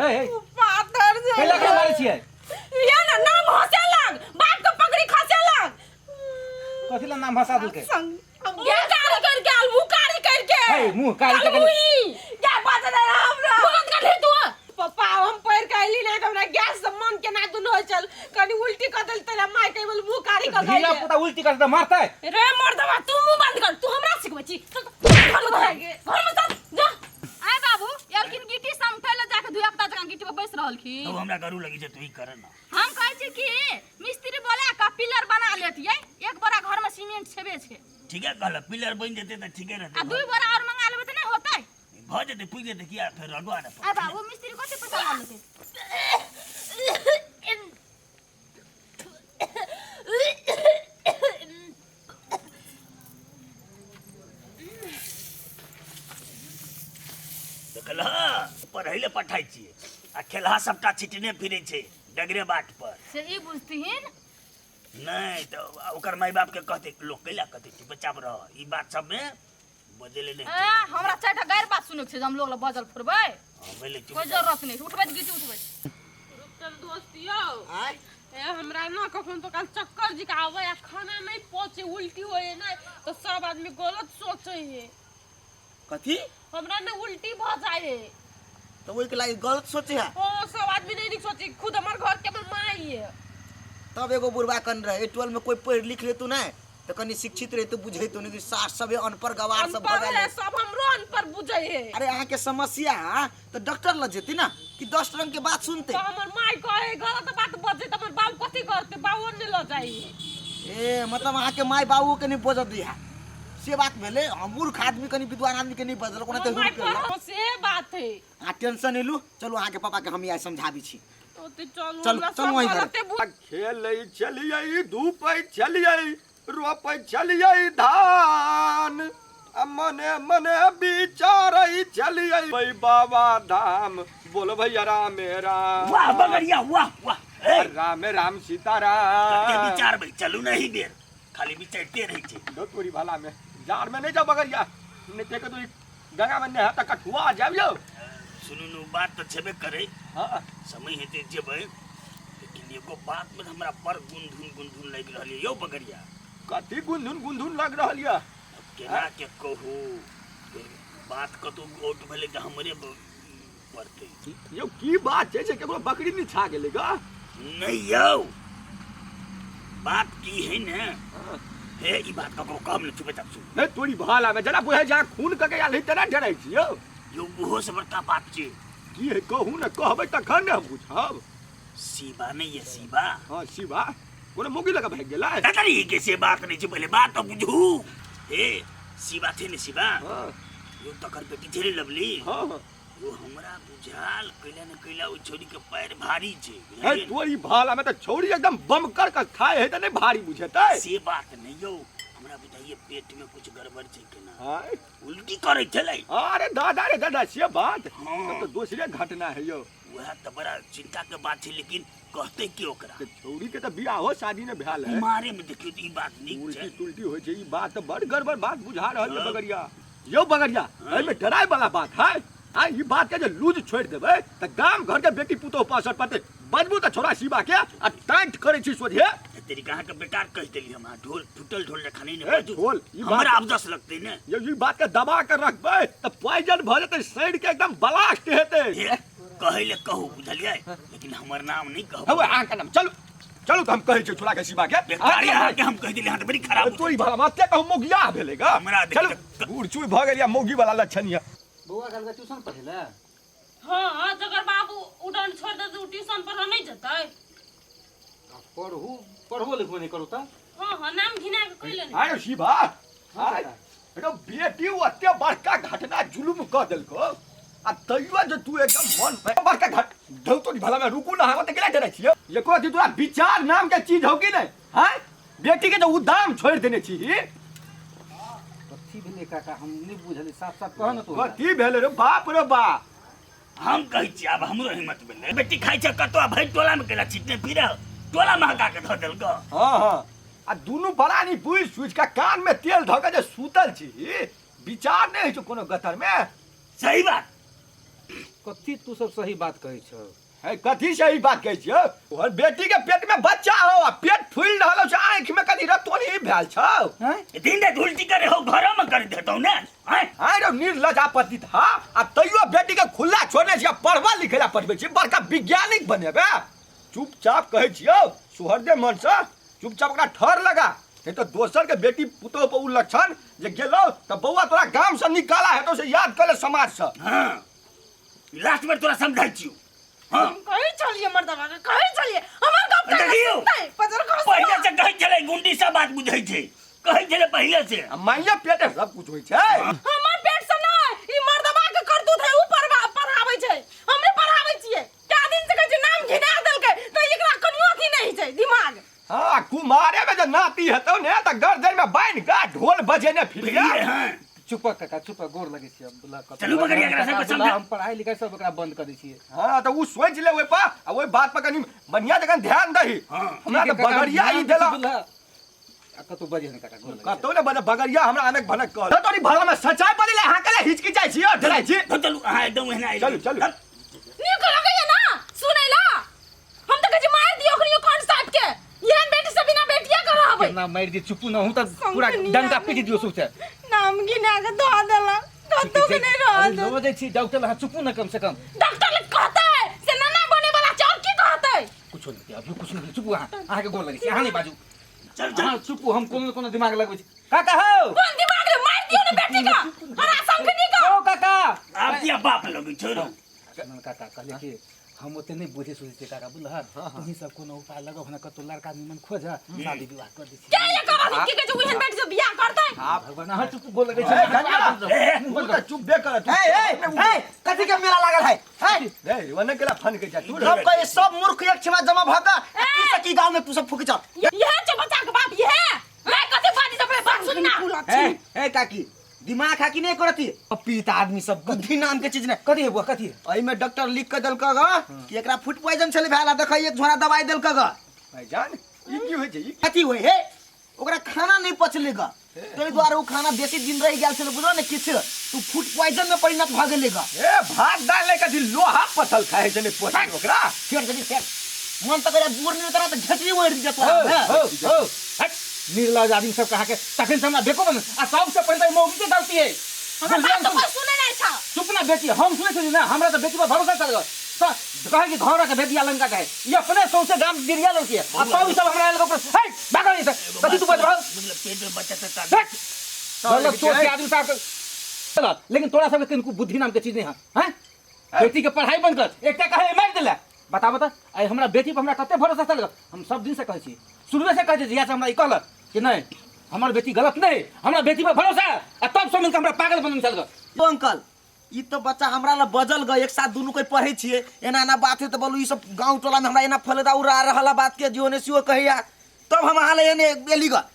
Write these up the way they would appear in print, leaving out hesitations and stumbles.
हे हे पाथर छै कैला के मारै छियै ये ना नाम हंसे लग बाप के पगड़ी खसे लग कथी ला नाम हंसा देलकै मुँह कारी करके आल मुँह कारी करके हे मुंह कारी करके क्या बात है हमरा बंद कर ले तू पप्पा हम पढ़ के अइली ना हमरा गैस से मन के ना दुनो होय चल कनी उल्टी कर देल तेरा माय के बोल मुंह कारी कर धिया गई पुता उल्टी कर दे मारतै रे मर्दवा तू मुंह बंद कर तू हमरा सिखबै छी चल, घर में चल, घर में चल जा आय बाबू एलखिन गिट्टी समठै लए जाके धुआ पुता जकाँ गिट्टी पर बैस रहलखिन तब हमरा गरू लगी छै तू ही कर ना हम कहै छी कि मिस्त्री बोला कऽ पिलर बना लेतियै एक बोरा घर में सीमेंट छेबे छै ठीके कहल पिलर बनि जेतै तऽ ठीके रहतै आ दुई बोरा और मंगा लेबै तऽ नहि होतै भऽ जेतै पुगि जेतै किया फेर रडुआ ने आय बाबू मिस्त्री कते पैसा लऽ लेतै देखलह पढ़ै लए पठाइ छियै आ खेलहा सबटा छिटने फिरै छै डगरे बाट पर से ई बुझतिहीन नहि तऽ ओकर माय बापके कहतै लोक कैला कहतै चुपचाप रह ई बात सबमे बजै लए नहि ए, हमरा चारिटा गारि बात सुनैके छै जे हम लोग लग बजल फुरबै हँ, भेलै चुप कोइ जरूरत नहि छै उठबै तऽ गिट्टी उठबै चल दोस्त यौ आय ए हमरा ना कखन तो काल चक्कर जी आवे आ खाना नहीं पचे उल्टी होए ना तो सब आदमी गलत सोचे है कथी हमरा ने उल्टी भ जाए है तो ओहिके लागि गलत सोचे है ओ सब आदमी नहीं नीक सोचे खुद हमर घर के हमर माई है तब एगो बुढ़बा कन रहे टोल में कोई पढ़ लिख लेतू नहीं तो कनी शिक्षित रहे तो बुझे तो नहीं सास सबे अनपढ़ गवार सब भऽ अनपढ़ गेल है सब हमरो अनपढ़ बुझे है अरे अहाँ के समस्या है तो डॉक्टर लग जेती ना कि 10 रंग के बात सुनते तो हमर माई कहे गलत बात बजे तो हमर बाबू कथी करते बाबू ने ल जाई ए मतलब अहाँ के माय बाबू के नहीं बजत दिया से बात भेलै हम मूर्ख आदमी कनी विद्वान आदमी के नहीं बजल कोना ते हमर माई हुर केलक। पर से बात है अहाँ टेंशन नहीं लू चलू अहाँ के पापा के हम आइ समझाबी छी ओते चलू चलू, हमरा चलू सब वहीं घरे। गलते बुझ खेलै छलियै धूपै छलियै रोपै छलियै धान आ मने मने विचारै छलियै भै बाबा धाम बोल भैया रामे राम वाह बगड़िया वाह वाह ए रामे राम कते सीताराम विचार भाई चलू नहीं बेर खाली विचारते रहै छै दो तोरी भला में जाड़ में नहीं जाओ बगड़िया नहीं ते के तो गंगा में नहा त कठुआ जाब यौ सुनू नु बात तऽ छेबे करे हाँ समय हेतै जेबै लेकिन एगो बात में हमरा बड़ गुनधुन गुनधुन लागि रहल यऽ यौ बगड़िया कथी गुनधुन गुनधुन लग रहल यऽ अब केना के कहू फेर बात कतौ गोट भेलै तऽ हमरे पड़तै यौ की बात छै से केकरो बकरी नहि छा गेलै गा नहि यौ बात की है ने हे ई बात ककरो कहब ने चुपे चाप सुन हे तोरी भाला में जरा बुझै जा खून कके आयल है तेना डरै छी यौ यौ ओहो से बड़का बात छै की है कहू ने कहबै तखन ने हम बुझब शिवा नहीं है शिवा हाँ शिवा कोनो मोगी लगा भागि गेलै ततरी के से बात नहीं छै पहिले बात तो बुझू हे शिवा थे ने शिवा हाँ यो तकर बेटी छै रे लवली हाँ हाँ यो हमरा बुझाल कैला ने कैला ओ छोरी के पैर भारी छै हे बुझलियै ने? तोरी भाला में तऽ छौरी एकदम बम कर के खाए है तऽ नहीं भारी बुझेतै से बात नहीं यौ हमरा बुझाइए पेट में कुछ गड़बड़ छै केना हाँ उल्टी करै छलै अरे दादा रे दादा से बात हाँ। तब तऽ दोसरे घटना है यौ वएह तऽ बड़ा चिंता के बात छै लेकिन कहते के ओकरा तऽ छौरी के तऽ बियाहो शादी ने भेल है कुमारे में देखियौ तऽ ई बात नीक उल्टी छै तुल्टी होइ छै ई बात तऽ बड़ गड़बड़ बात बुझा रहल है हाँ। बगड़िया यौ बगड़िया एहिमे डराय वाला बात है आ ई बात के जे लूज छोड़ि देबै तऽ गाम घर के बेटी पुतोह पर असर पड़तै बजबू तऽ छोड़ा शिवा के आ टाइट करै छी सोझे तेरी अहाँके बेकार कहि देली हम अहाँ ढोल फुटल ढोल रखा नहीं ने ए, बाजू ढोल, ई बात- हमरा अवदस लगतै ने यौ ई बात के दबा के रखबै तऽ पॉइजन भऽ जेतै सड़ि के एकदम ब्लास्ट हेतै हे कहै ले कहू बुझलियै लेकिन हमर नाम नहीं कहू हौ अहाँके नाम चलू चलू तऽ हम कहै छी छोड़ा के शिवा के बेकारी अहाँके हम कहि देली अहाँ तऽ बड़ी खराब तोरी भला माते कहू मौगिया भेलै गा हमरा देख चलू बूढ़ चूड़ भऽ गेल या मौगी वाला लक्षण यऽ बौआ कहलकै ट्यूशन पढ़ै लए हाँ हाँ जकर बाबू उड़न छोड़ देतै उ ट्यूशन पढ़ऽ नहीं जतै आ पढ़ू पढ़बो लिखबो नहि करू तऽ हाँ हाँ नाम घिना के कहि लेने आयो शिवा आय रो बेटी ओते बड़का घटना जुलुम कऽ देलको आ तैयो जे तू एकदम मन में बड़का घट धौ तो भला में रुकू ना हम त केला डरै छियो एको अथी तोरा विचार नाम के चीज हौ कि नहीं हैं बेटी के जे उदाम छोड़ देने छी कथी भेलै काका हम नहि बुझलियै साफ साफ कह ने तू हमरा। कथी भेलै रे बाप रे बाप हम कहै छी आब हमरो हिम्मत भेलै बेटी खाइ छै कतौ आ भरि टोला में केला छिटने फिर टोला महका के धऽ देलको हाँ हाँ आ दुनू प्राणी बुझि सुझि कऽ कान में तेल धऽ कऽ जे सुतल छी विचार नहि होइ छौ कोनो गतर में सही बात कथी तू सब सही बात कहै छौ? है कथी सही बात कहै छियौ? तोहर बेटी के पेट में बच्चा हो आ पेट फूलि रहल छौ, आँखि में कथी रतोनी भेल छौ? हैं? दिन राति उल्टी करे हो घरो में कर देतौ ने आँय? आँय रौ निर्लजा पतित हा, आ तैयो बेटी के खुला छोड़ने छियै, पढ़बा लिखै ला पठबै छियै, बड़का वैज्ञानिक बनेबै। चुपचाप कहै छियौ सोहरदे मनसँ चुपचाप ओकरा ठर लगा, नहीं तो दोसर के बेटी पुतोह पर उ लक्षण जे गेलौ तऽ बौआ तोरा गाम से निकाला हेतौ, से याद कर ले समाज से। हाँ लास्ट में तोरा समझाइ छियौ। हाँ हम कहै छलियै मर्दबा के, कहै छलियै हमर गप के देखियौ। सुनतै, पजर खसतै। पहिले से कहै छलै गुंडी सब बात बुझै छै, कहै छलै पहिले से। आ माइये पेटे सब कुछ होइ छै। हमर पेट से नहि, ई मर्दबा के करतूत है, उ पढ़ाबै छै, हमरे पढ़ाबै छियै। कै दिन से कहै छै नाम घिना देलकै, तऽ एकरा कनियो अथी नहि छै दिमाग। हाँ कुमारे में जे नाती हेतौ ने तऽ गर्दन में बान्हि कऽ ढोल बजेने फिरियै। फिरियै, हाँ। चुप काका चुप, गोर लगै छियै अब्दुल्ला, कतौ चलू बकरिया एकरा सबके काका, समझा। हम पढ़ाई लिखाई सब एकरा बंद कर दै छियै। हाँ तऽ उ सोचि ले ओहि पर, आ ओहि बात पर कनि बढ़िया जखन ध्यान दही। हाँ। हमरा तऽ ठीक है काका, बगरिया ई ध्यान दै देला। छी अब्दुल्ला। आ कतौ बजे ने काका, गोर लगै छी। कतौ ने बजे बगरिया हमरा अनेक भनक कहल। तऽ तोरी भला में सच्चाई बजै ले अहाँ केला हिचकिचाइ छी और डराइ छी। तो चलू अहाँ एकदम एहना चलू, चलू। नीक लगैया ना सुनै ला? हम तऽ कहै छी मारि दियौ ओकरियो कान साहब के, एहन बेटी से बिना बेटिया के रहबै। केना मारि दियौ, चुपू न हूँ तऽ पूरा शंखनी डंका आदमी। पीट दियौ सुते। नाम गिना के धो देलक, कतौ के नहि रहल। लऽ जाइ छी डॉक्टर लग, चुपू न कम से कम। डॉक्टर लग कहतै से नाना बने वाला छै, और की कहतै? कुछो नहि, अभी कुछो नहि, चुपू अहाँ, अहाँके गोर लगै छी, अहाँ नहि बाजू। चल चल अहाँ चुपू, हम कोनो ने कोनो दिमाग लगबै छी। काका हौ, कोन दिमाग रे, मारि दियौ ने बेटी के, हरा शंखनी के। हौ काका। आब किया बाप लगै छौ रौ? काका कहलियै कि हम ओते नहि बुझै सुझै छियै काका, बुझलहक? तुही सब कोनो उपाय लगब ने, कतौ लड़का निमन खोज, शादी विवाह कर दै के ये कहत की कहै छै ओहन बेटी से बियाह करतै? भगवान, अहाँ चुप, गोर लगै छी। ए, गंगा, तू तऽ चुपबे कर। हे हे हे, कथी के मेला लागल है? हे रे ओने केला फन के जा तू। सब कहे सब मूर्ख एक छिमा जमा भ के की से की गांव में तू सब फूकी चल। यह छै बच्चा के बाप, यह मैं कथी बाजी से अपने बात सुनना। हे हे काकी, दिमाग है कि नहीं करती? पीत आदमी सब बुद्धि नाम के चीज नहीं। कथी है बुआ, कथी है? एहि में डॉक्टर लिख के देलक ग कि एकरा फूड पॉइजन छलै भेल, देखै एक झोरा दवाई देलक ग। भाईजान ई की होइ छै? ई कथी होइ हे? ओकरा खाना नहीं पचलै ग, ताहि दुआरे ओ खाना बेसी दिन रहि गेल छलै, बुझलो ने किछु, तऽ फूड पॉइजन में परिणत भऽ गेलै ग। ए भात दाल ले कथी लोहा पथल खाइ छै ने पोसै ओकरा। फेर जदी फेर मन तऽ करे गोर नहि तोरा तऽ घेटरी ओढ़ि दिअ तोरा। हौ हौ हट, निर्लज आदमी सब कहा के तखन से हमरा बेको बन, आ सबसे पहिले तऽ मौगी के गलती है। हमरा बात तऽ कोइ सुनै नहि छौ। चुप ना बेटी, हम सुनै छी ना, हमरा तऽ बेटी पर भरोसा चल गल। कहे कि घर के बेटिया लंका के ई अपने सौंसे गाम गिरिया लड़की है, आ तब ई सब हमरा लग पर हे भागल ई सब कथी तू बजबह? मतलब पेट में बच्चा त हट, गलत सोच के आदमी साहब गलत, लेकिन तोरा सबके किनको बुद्धि नाम के चीज नहीं है। हैं बेटी के पढ़ाई बंद कर, एकटा कहे मारि देला। बता बता, आइ हमरा बेटी पर हमरा कते भरोसा चल गल। हम सब दिन से कहै छी, शुरुए से कहै छी, जहिया से हमरा ई कहलक कि नहीं हमर बेटी गलत नहीं, हमरा बेटी पर भरोसा है, आ तब सब मिलके हमरा पागल बनने चल गल। यो अंकल, ई तो बच्चा हमरा ला बजल ग, एक साथ दुनू कोई पढ़ै छियै, एना एना बात है तऽ बोलू ई सब गाँव टोला में हमरा एना फलेदा उड़ा रहल बात के जियो ने सियो कहैया, तब हम अहाँ ले एने एली ग,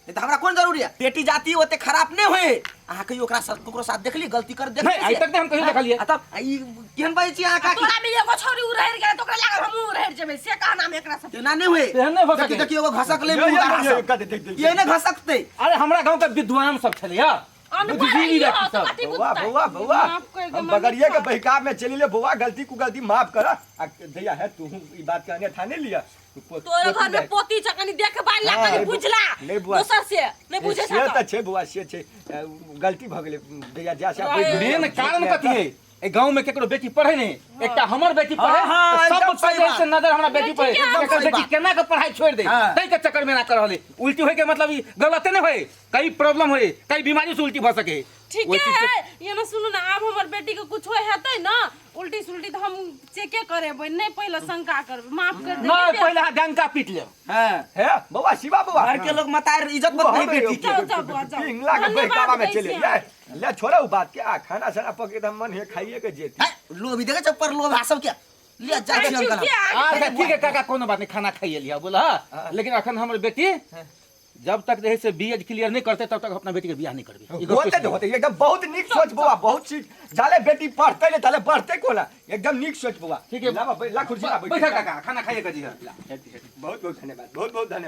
नहीं तऽ हमरा कोन जरूरी है? बेटी जाति ओते खराब नहीं होए। अहाँ कहियो ओकरा साथ ककरो साथ देखली गलती कर देखली? नहीं, आइ तक नहीं हम कहियो देखलियै। आ तब ई केहन बाजै छी अहाँ काकी? तोरा में एगो छौरी उड़ैर गेलै तऽ ओकरा लागल हमहूँ उड़ैर जेबै, से कहना हम एकरा सब। तेना नहीं होए। तेहन नहि भऽ देखी सकै। देखी एगो घसक ले ये, ये, मुँह ये, सब। ये, देख, देख, देख। ये ने घसकतै। अरे हमरा गांव के विद्वान सब छलै या, अनपढ़ बुद्धिजीवी है व्यक्ति यो, सब। तऽ कथी बौआ बुझतै? बौआ बौआ, माफ कर दे, हम बगरिया के मम्मी। बहिकाव में चलि ले बौआ, गलती कु गलती माफ कर। आ दैया है तू ई बात के अन्यथा नहीं लिया। तू तोरा पोती घर में जाय। पोती छ, कनी देखभाल ला, हाँ, कनी बुझला। नहीं बुआ। दोसर से नहीं बुझे से छ तऽ छै बौआ, से छै, गलती भऽ गेलै दैया, जा से मेन कारण कथी है? ए गांव में केकरो बेटी पढ़े नहीं, एकटा हमर बेटी पढ़े, हाँ, तऽ सब एकदम सही पहिले बात। से नजर हमरा बेटी पढ़े, एकदम एकर सही बेटी बात। केना के पढ़ाई छोड़ दे, हाँ। ताहि के चक्कर में ना कर रहल। उल्टी होय के मतलब ई गलते नहीं होय, कई प्रॉब्लम होय, कई बीमारी से उल्टी भऽ सके। ठीक ओहि चीज के- है, ये ना सुनू ना, आब हमर बेटी के कुछ होय हेतै ना उल्टी सुल्टी तऽ हम चेके करेबै, नहीं पहिले शंका करबै, माफ कर दे। नहीं पहिले अहाँ डंका पीट लेब। हाँ। हे बौआ शिवा बौआ, घर के लोग मतार इज्जत मत नहीं बेटी के। जाओ, जाओ, बुआ, जाओ। पिंगला के धन्यवाद बहकावा में दै चले छी ले ले छोड़ो बात के, आ खाना साना पके त मन है खाइए के जेती। हैं, लोभ देखे छ पर लोभ सब के ले जा छी अंकल। अच्छा ठीक है काका, कोनो बात नहीं, खाना खाइए लिया बोला, लेकिन अखन हमर बेटी जब तक जे है से बीएड क्लियर नहीं करते तब तक अपना बेटी के बियाह नहीं करबे। ई गप होते सोच तो होते, एकदम बहुत नीक सोच बौआ, बहुत चीज जाले बेटी पढ़ते ने ताले बढ़ते कोना, एकदम नीक सोच बौआ। ठीक है। ला बा, ला कुर्सी ला, बैठा काका, खाना खाइए के जी। बहुत बहुत धन्यवाद, बहुत बहुत धन्यवाद।